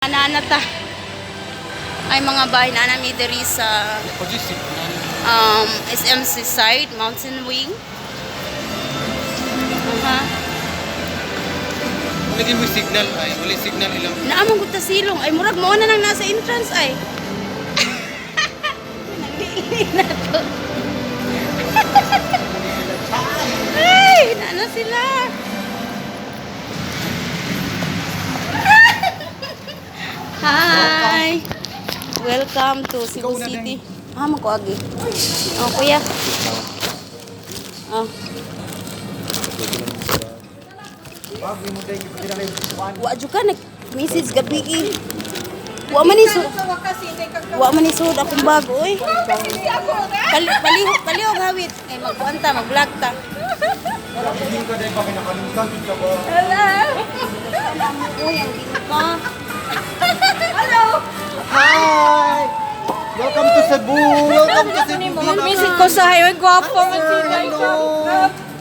Ana ta. Ay, mga bay, naa mi diri sa SMC side, Mountain Wing. Aha. Lagi mo signal ay, wala signal ilang. Naa man gud ta silong. Ay, murag mao na nang nasa entrance ay. Nagdili na to. Ay, naa na sila. Hi. Welcome to Cebu Ikaw na City. Ah, magkuagi. Oh, kuya. Oh. Wa jud ka nag message gabi eh. Wa man ni su Wa man ni suod akong bag oy. Pali paliho palihog hawit. Ay, magkuan ta, mag-vlog ta. Hindi ka dahil pa kinakalimtan ka ba? Uy, ang ka. Hi! Welcome to Cebu! Welcome to Cebu! Message ko sa highway, gwapo man Sir, sila. hello!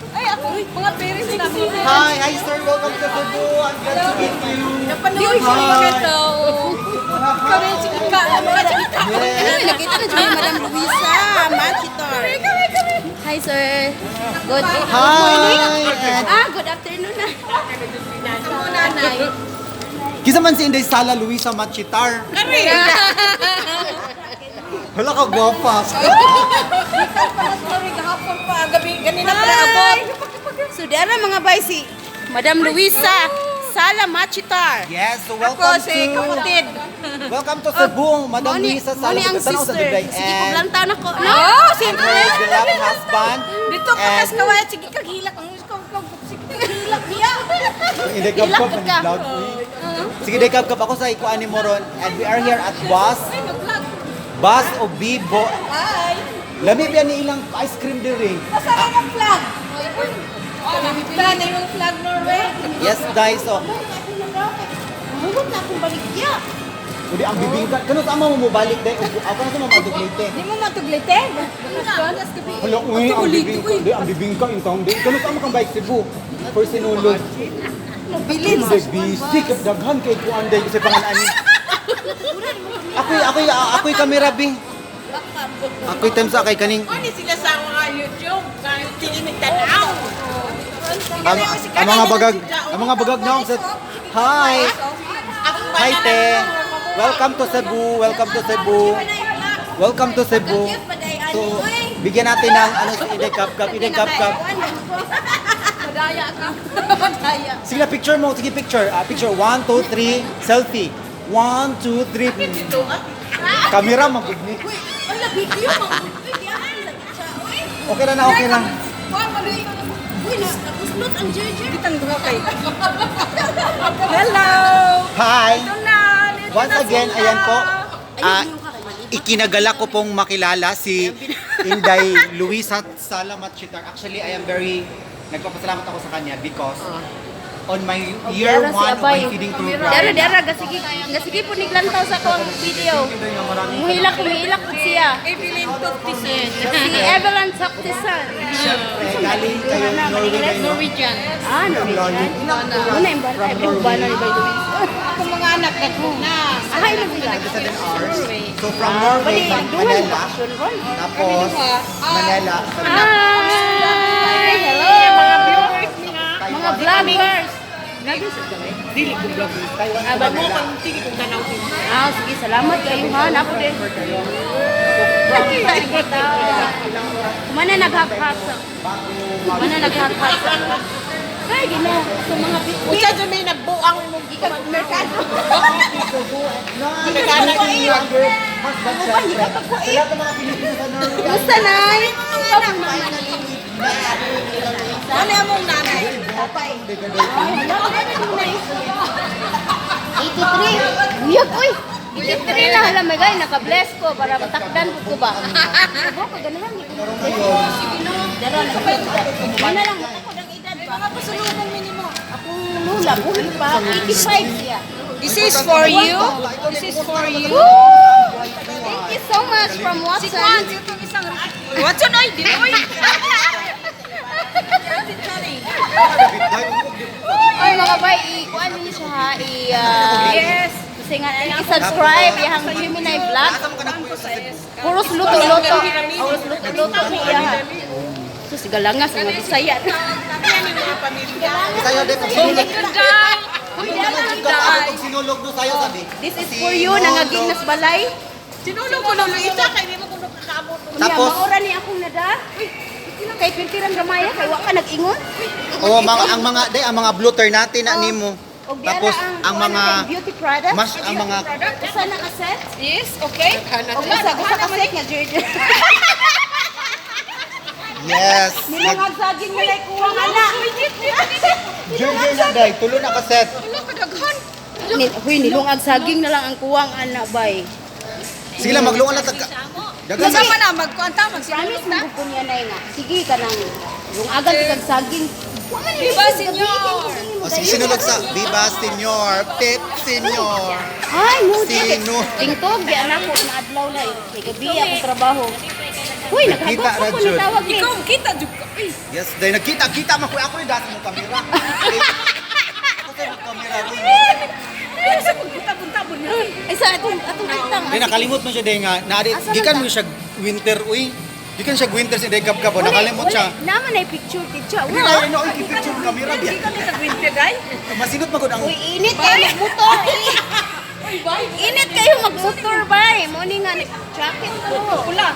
Ay, ako, mga parents na ako. Hi! Hi, sir! Welcome to Cebu! I'm glad to meet you! Napanood ko mga tao. Kami, sige ka, sige ka. Yes! Nakita na dyan ni Madam Luisa Machitor. Hi, sir. Good Hi! morning. Ah, good afternoon na. Amo nanay. Kisa man si Inday Sala Luisa Machitar. Wala ka gwapa. Sorry, gahapon pa, gabi, ganina pa abot. So, dara mga bay si Madam Luisa Sala Machitar. Yes, so Ako welcome si to kapatid. Welcome to Cebu, Madam Mao ni Luisa mao Sala. ni ang Tanaw sa sister. Dubai. Sige, And puglantaw na ko. No? Oh, siyempre. her beloved husband. Dito ka And kas kaway, sige kag hilak ang sige kag hilak niya. Hindi kap Hilak kap ka. vlog. Sige, day kap kap ako sa ikuan ni Moron and we are here at Bus Ay, mag-vlog. Bus o Bibo. Hi. Lami biya ni ilang ice cream diri. Asa na ang flag? Wala na yung flag Norway. Yes, guys. So, Mugot na akong baligya. udi ang bibingka. Kano sa ama mo mobalik day? Ako na sa mama duglite. Di mo matuglite? Hala, uy, ang bibingka. Di, ang bibingka in town day. Kano sa ama kang bike Cebu? For sinulog. Bilin. Hindi, busy. Daghan kay kuan day kasi pangan ani. Ako'y, ako'y, ako'y kamera bi. Ako'y time sa kay kaning Ano sila sa mga YouTube? Tingin tanaw. ang mga bagag naong sa Hi. Hi, te. Welcome to Cebu. Welcome to Cebu. Welcome to Cebu. So, bigyan natin ng ano si Inday Cup Cup, Inday Cup Cup. Madaya ka. Madaya. Sige na, picture mo. Sige, picture. Ah, picture. One, two, three. Selfie. One, two, three. Kamera, magugni. Wala video man. Uy, diyan lagi siya. Uy. Okay na na, okay lang. Uy, nakuslot ang jersey. Kitang duha kay. Hello. Hi. Ito na. Dito Once na again, sila. ayan po. Ah, ikinagala ko pong makilala si Inday Luisa Salamat Chitar. Actually, I am very nagpapasalamat ako sa kanya because on my year Dara si one of my Abay. feeding program, Dara dara gasigi gasigi po niglantaw sa akong video. Muhilak muhilak pud siya. Evelyn Toctisen. Si Evelyn Toctison. Siyempre, galing kayo Norway kayo. Norwegian. Ah, Norwegian. Muna yung bana, ay bana ni by the way. Ako mga anak na. Ah, ilan sila? 27 hours. So from Norway, Bali, duha Manila. na action ron. Tapos, Manila. Hi! Hello! Mga viewers niya. Mga vloggers! Dili ko vlog. Taiwan to Mo Manila. pang sige kong tanaw. Ah, sige, salamat kayo ha. Napo din. Nakita kita. Kumana naghak-hak sa. Kumana naghak-hak sa. Ay, Ginoo. Sa mga bitbit. Usa jud may nagbuang imong Gikan merkado. Nagkana yung younger husband, siyempre. Sa lahat ng mga Pilipino sa Norway. Kumusta, Nay? Ano among nanay? Ay, 83. Uyag, uy. 83 na hala magay naka-bless ko para matakdan ko ba. Abo ko ganahan ni ko. Dara na. Mana lang ako ng edad ba. Mga pasulubong minimo. Akong lula buhi pa 85 siya. This is for you. This is for you. Woo! Thank you so much from Si Watson. Kwan, itong isang Watson ay, di oy. Oy mga bay, i-kuan ninyo siya ha, i Yes. Blessing. And i-subscribe iyang Gemini Vlog. Asa mo ka nagpuyo sa Cebu? Puros luto-luto. Puros luto-luto ni iya. Sus, galangas ang mga Bisaya. Sayo de pag sinulog. Uy, Pag sinulog do sayo sabi. This is for you, nangaging nas balay. Sinulog ko lang isa kay di mo kuno kakaabot. Tapos, Tapos- maura ni akong nada. Uy, kay pintirang gamaya, kay wa ka nag-ingon. Oh, mga ang mga day ang mga blotter natin na nimo. Og diara Tapos ang kuha mga na kay beauty products. mas ang mga Usa na ka set? Yes, okay. Og usa usa ka set nga Georgia. Yes. Nilungag saging na lay kuwang ana. Jurgen na day, tulo na ka set. Wala ka daghan. Huy, nilungag saging na lang ang kuwang ana bay. Sige lang magluon lang ta. Daghan Unsa man na magkuan ta Promise magsinulog ta? mo ko niya na nga. Sige ka nang lungagan kag saging. Wa man Viva, senyor! O sige sinulog sa Viva Senyor, Pep Senyor. Ay, mo di. Sino? Tingtog di anak ko na adlaw na eh. Kay gabi akong trabaho. Uy, Nagkita nagkita ra ko jud. ni tawag ni. Ikaw kita jud ka. Uy, Yes, day nagkita kita man ko ako yung dati mo kamera. Ako sa mong kamera ron. ay, sa pagbuta-bunta niya. Ay sa atong atong tang. Day nakalimot mo siya day nga na Asa gikan man mo siya winter uy. Gikan siya winter si day gab-gab oh, nakalimot siya. Naman ay picture teacher. Hindi na ino ay picture kamera biya. Gikan ka winter day. Masinot magud ang Uy, init kayo magmotor. Uy, bye. Init kayo magmotor bay. Mo ni nga jacket ko. Pula.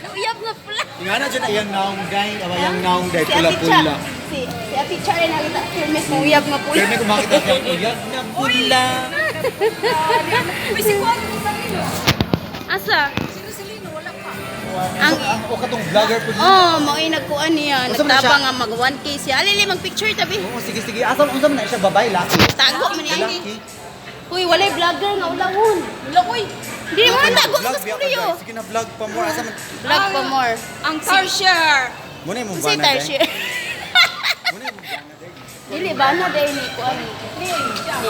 Uyab nga pula. Nga na dyan ayang naong day, ayang naong day Si Ate Cha. pula-pula. Si Ate Cha rin nakita. Firmes mo uyab nga pula. Pero may kumakita siya, uyag na pula. Uy, si kuan mo sa Lino. Asa? Sino si Lino wala pa. Ang Ang o katong vlogger po. Oh, mao'y nagkuan niya. Unsa man na siya? Nagtabang nga mag 1K siya. Alili mag-picture tabi. Oo, sige sige. Asa unsa man na siya babae laki? Tago man niya. Laki. Uy, walay vlogger nga ulawon. Wala uy. Hindi mo man tago Vlog sa biya ka, studio. guys. Sige na vlog pa more. Asa man Vlog pa more. Ang car share. Muna imong Unsay bana day. tarsier? Muna imong bana day. Dili ba na day ni kuan ni. Ni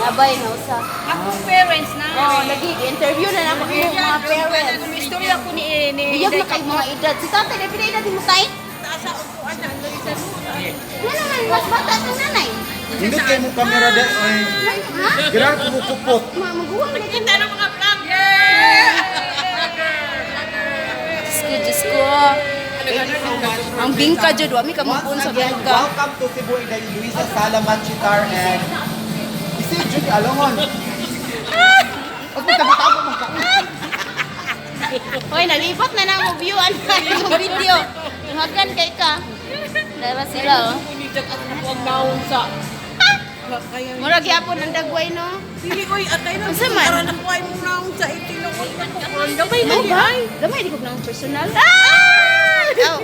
abay na usa. Akong parents na. Oh, lagi interview na nako imong mga parents. Istorya ko ni Uyab na kay mga edad. Si tatay na pila edad mo tay? Sa upuan na ang isa. Nga naman mas bata tong nanay. Nindot kay mong kamera day. Ay. Ha? Girar ko mo kupot. Maguwang na Kita ng mga vlogger. Diyos ko, Diyos ko. Ang bingka jud, wa mi ka Once mapun sa again, bingka. welcome to Cebu Inday Luisa Salamat Chitar and Isi Judy Alongon. Mas magtago-tago man ka. Hoy, nalipat na na ang view ang video. Tunghagan kay ka. Dara sila oh. Huwag naon sa Mura gyapon ang dagway no. Dili oy atay na. Unsa man? Para nakuha mo naon sa itinuod na ko. Gamay Mo ba? Gamay di ko nang personal. Ah! Aw.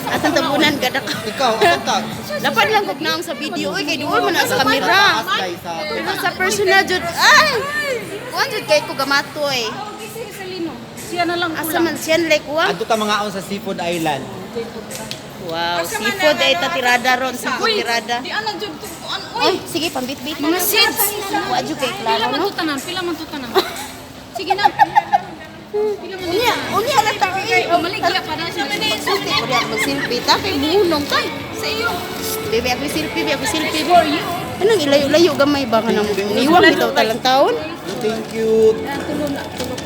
Atang tabunan gada ka. Ikaw, ako ta. Dapat lang kog naong sa video oy kay duol man na sa kamera. Taas day sa Pero sa personal jud ay. Kuan jud kay ko gamatoy. Siya na lang Asa man siya like wa? Adto ta mga on sa Seafood Island. Wow, seafood ay tatirada ron, seafood tirada. Di ana jud to kuan uy. Oy, sige pambitbit na. Mga seeds. Wa jud kay Pila klaro man no. to tanan, pila man to tanan. Sige na. Unya, unya na ta. Ay, oh, maligya pa na siya. Sulti ko diyan mag-selfie ta kay buhunong ta. Sa iyo. Bebe ako selfie, bebe ako selfie. For you. Anong ilayo-layo gamay ba ka nang niwang bitaw talang taon? Thank you.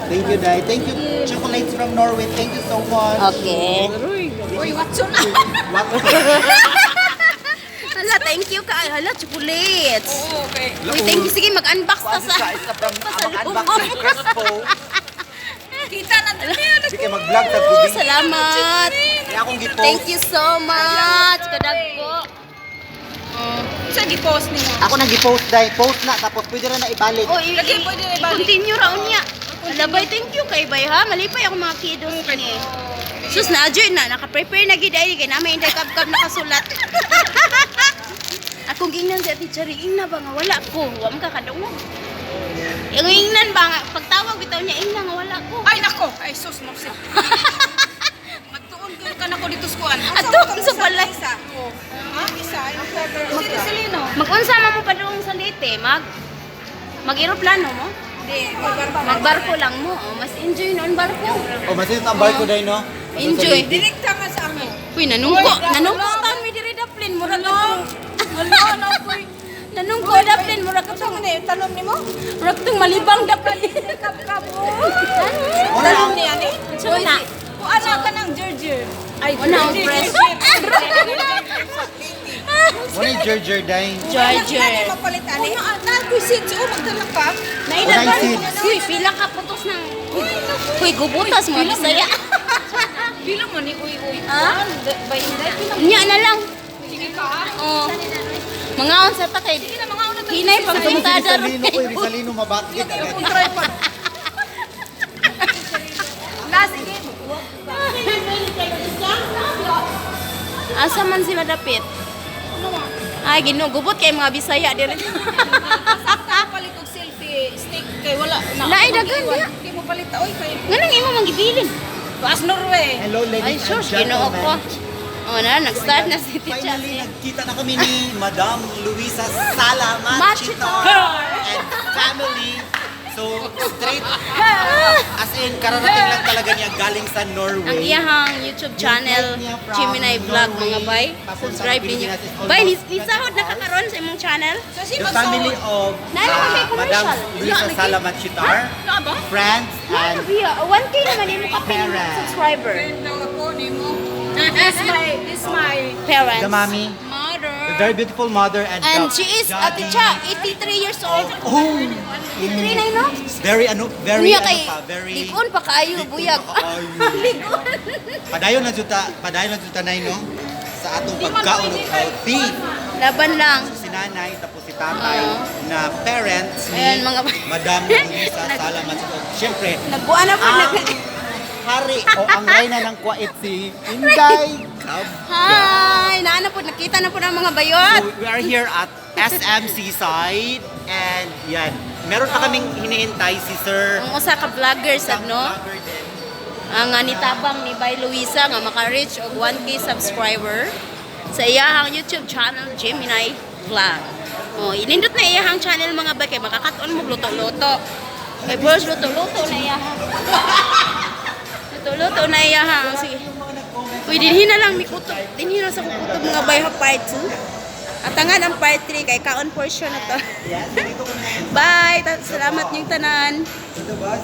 Thank you, Dai. Thank you, chocolates from Norway. Thank you so much. Okay. Uy, Watson. What? Hala, thank you ka. Hala, chocolates. Oo, okay. Uy, thank you. Sige, mag-unbox ta sa. Isa from Pasalubong. unboxing Crespo. Kita na Sige, mag-vlog sa Oh, gabi. salamat. Kaya akong gipost. Thank you so much. Kadagko. Sa gi-post nimo. Ako nang gipost, Dai. Post na, tapos pwede ra na ibalik. Oh, Lagi, pwede na ibalik. I-continue raon niya. Hala, bay, thank you kay bay ha. Malipay ako mga kiddos ni. Sus na adjoy na naka-prepare na gid ay kay namin inday kab-kab nakasulat. Akong gingnan si Ate Chari, ingna ba nga wala ko, wa man kakadungog. Yung ingnan ba nga pagtawag bitaw niya ingna nga wala ko. Ay nako, ay sus mo siya. Magtuon gyud ka nako dito sa kuan. Ato sa balay. Ha? Isa, Sino si Lino? Mag-unsa man mo padung sa Leyte, mag eroplano mo? Di, magbarko. Magbarko lang mo. Oh, mas enjoy noon barko. Oh, masinot ang barko, Dai, no? Enjoy. Direkta man sa amo. Uy, nanungko. Nanungko ta mi diri daplin mura Wala na koy. Tanong ko daplin, murag ka Ano na yung tanom nimo? Murag tong malibang daplin. Kap-kap. Wala. Tanom niya ni? Uy, na. Kuan na ka ng Gerger. Ay, Wala akong press. Wala yung Gerger day. Georgia. Mapalit ani? Na ko seeds o magdala ka. Naidagan. Walay seeds. Uy, pila ka putos ng. Uy, gubutas mga Bisaya. Pila mo ni uy uy. Ha? Bay inday pila. Nya na lang. Sige ka ha. Oh. Mga unsa ta kay Sige na mga una Hinay pang Ito si tuntada ron. Rizalino ko, Rizalino mabakit. Tripod. La sige. Asa man sila dapit? Ay, Ginoo, gubot kay mga Bisaya diri. Palit og selfie stick kay wala na. Lain daghan diha. Di mo palit oy kay Nganong imo mang gibilin? Tuas Norway. Hello, ladies Ay, sus, and Ginoo ko. gentlemen. Oh, na, nag-start na si Teacher. Finally, nagkita na kami ni Madam Luisa Salamat Machitar. and family. So, straight, as in, kararating lang talaga niya galing sa Norway. Ang iyahang YouTube channel, Yung flight niya from Gemini Vlog, Norway, mga bay. papunta Subscribe sa ninyo. Pilipinas is almost Bay, nisahod 20 na kakaron sa imong channel? So si The family of Naano man kay Madam commercial? Luisa Salamat Chitar, Na ba? friends, and Ano biya? 1K naman imo kapin Parents. subscriber. Daw ako nimo. This my Parents. the mommy, mother. the very beautiful mother, and, And the she is, daddy. Ate Cha, 83 years old. Oh! 83 na yun, no? Very ano, very Unya ano kay, pa, very ligon pa kaayo, ligon buyag. pa kaayo. Padayon na jud ta nay, no, sa atong pagkaon og healthy. Laban lang. Si nanay tapos si tatay na parents ni Ayan, mga- Madam Luisa Salamat. Siyempre, Nagbuan na po. ang hari o ang reyna ng Kuwait si Inday Cab. Hi! Naana po, nakita na po ng mga bayot. So, we are here at SM Seaside and yan. Meron pa kaming hinihintay si Sir Ang usa ka vlogger sad no? Vlogger din. Ang nitabang ni Bay Luisa nga maka-reach og 1K subscriber sa iyahang YouTube channel Gemini Vlog. Oh, inindot na iyahang channel, mga bay, kay makakaton mo luto-luto. Kay boss luto-luto na iyahang. Luto-luto na iyahang. Sige. Uy, dinhi na lang mi kutob. Dinhi na sa kutob, mga bay, ha, part 2. Atangan ang part 3 kay kaon portion na to. Yes, dito kami. Bye. Salamat niyong tanan. Dito ba?